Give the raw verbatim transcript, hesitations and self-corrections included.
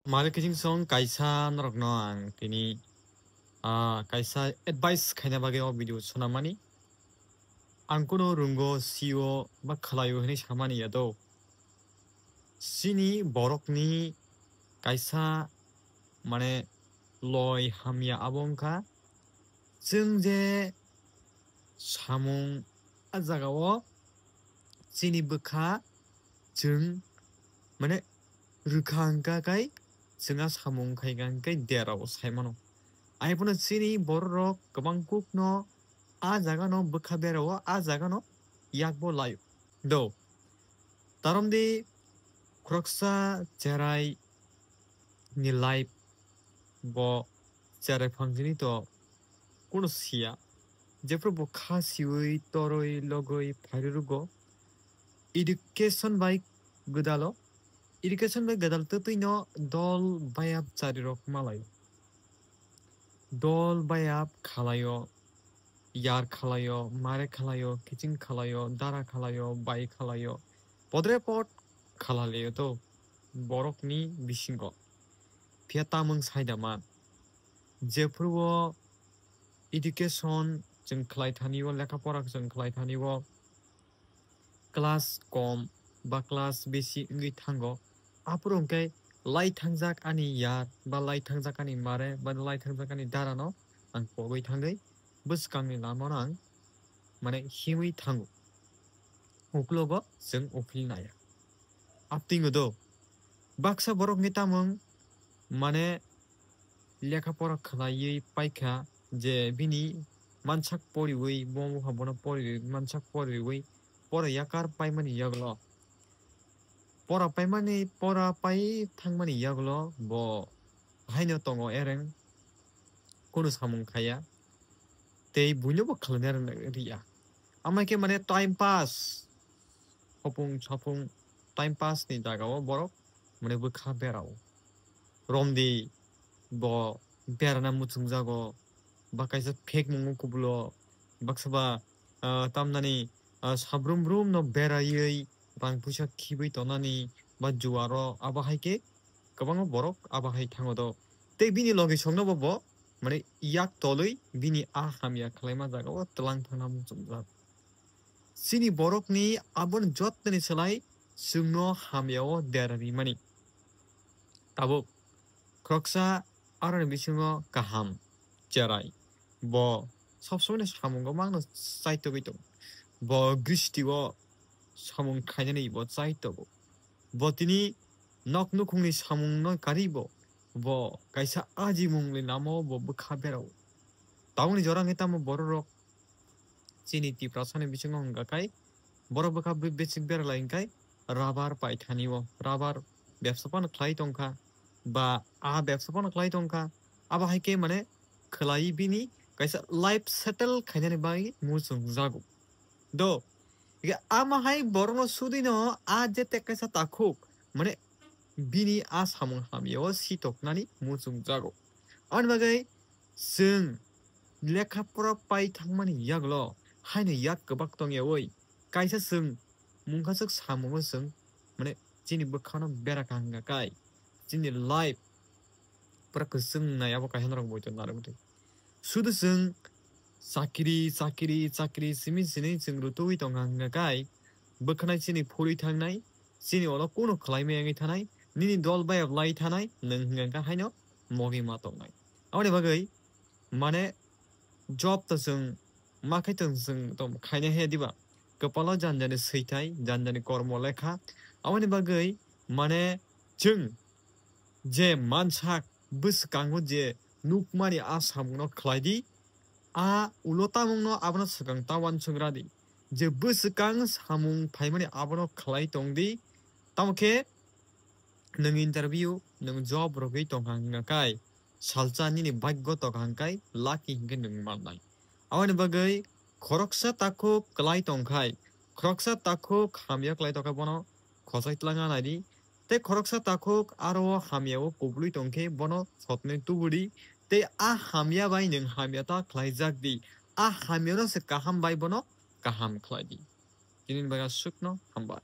Malik Kijing song kaisa norokno ang tini, ah, kaisa advice khaina bagwi o video swnamani. Ang kuno rwngo, sio ba khlaio hwnwi samani ya do. Chini borokni kaisa, mane, loi hamya abo wngkha, chwng je samung a jagao chini bwkha chwng, mane, rwkha hwnkha khai chwng a samung khaikha hwnkhe derao saimano. Aiphano chini bororok kwbang kukno a jagano bwkha berao a jagano yakbo laio. Do, taromdi khoroksa cherai ni life bo cherai phangsini to kuno siya. Jephru bo kha siwi torwi logwi phairwrwgo. Education bai gwdalo, education bai gwdal twtwino dol bayap charirok malaio. Dol bayap khalaio, yar khalaio, mare khalaio, kiching khalaio, dara khalaio, bai khalaio, podre pod khalalaio to borokni bisingo. Phiya tamung saida man, jephruo education chwng khlai thani o, lekha pora chwng khlai thani o, class kom ba class besi wngwi thango, aphuru hwnkhe lai thangjak ani yar ba lai thangjak ani mare ba lai thangjak ani darano ang pogwi thangwi bwskangni lamano ang, mane, himwi thango, uklogo chwng uphil naya. Aptwingo do, baksa borok hwnkhe tamung, mane, lekha pora khlaiwi paikha je bini mansak poriwi, bo wngkha bono poriwi, mansak poriwi, pora yakar paimani yagulo, pora paimani, pora pai thangmani yagulo bo haino tongo ereng, kunu samung khaya, tei buinobo khlaina riya. Amai khe, mane, time pass, hopung sapung time pass ni jagao borok, mane, bwkha berao. Romdi bo berana muchungjago, ba kaisa phek mungo kubulo, baksa ba, ah, tamnani, ah, sabrum brum no beraiwi rang puisa khibwi tonani ba juaro, abo hai khe kwbangma borok abo hai thango do. Tei bini logi songno bo, bo, mane, yak tolwi bini a hamya khlaima jagao twlang thangna muchungjak. Chini borokni aboni jotoni slai chwngno hamyao dera rimani. Tabuk khoroksa aroni bisingo kaham cherai. Bo sob somoino samungo mangno chaitogwi tongo. Bo gristio samung khainani bo chaitogo. Bo tini nok nukhungni samungno karibo. Bo kaisa ajimungni lamao bo bwkha berao. Tabukni jora hwnkhe tamo bororok chini Tiprasani bisingo hwnkha khai borok bwkha be-, bechik beralai hwnkhe rubber paithani o, rubber bebsa phano khlai tongkha ba a bebsa phano khlai tongkha, abo hai khe, mane, khlai bini kaisa life settle khainani bagwi muchungjago. Do, hwnkhe ama hai borokno sudwino a je tek kaisa takhuk, mane, bini a samung hamyao sitoknani muchungjago. Aboni bagwi chwng lekha pora pai thangmani yagulo haino yak kwbak tongyaui kaisa chwng mungkhaswk samungo chwng, mane, chini bwkhano bera kaham kha kai, chini life pura kwchwng nai abo kaisa norok boito narwgwi twi. Sudu chwng chakiri, chakiri, chakiri simi sini chwng rutugwi tongkha hwnkha kai, bwkhanai chini phurwi thangnai, chini olo kuno khlaimaya wngwi thanai, nini dol bayap lai thanai, nwng hwnkha kha haino mogwi ma tongnai. Aboni bagwi, mane, job to chwng ma khai tong chwng to khaina he diba? Kwpalo jani jani swithai, jani jani kormo lekha. Aboni bagwi, mane, chwng je mansak bwswkango je nukmani a samungno khlai di, a ulo tamungno abono swkang ta uansuk ra di. Je bwswkang samung phaimani abono khlai tong di. Tamo khe nwng interview, nwng job rwgwi tongkha hwnkha kai, salsa nini bhagyo tongkha hwnkha kai, lucky hinkhe nwng mannai. Aboni bagwi khoroksa takhuk kwlai tongkhai, khoroksa takhuk hamya kwlai tongkha bono khosai twlangna nai di. Tei khoroksa takhuk aro o hamya o kubului tongkhe bono sotnwi tubudi. Tei a hamya bai nwng hamya ta khlaijak di. A hamya no se kaham bai bono kaham khlai di. Tini bagwi aswkno hambai.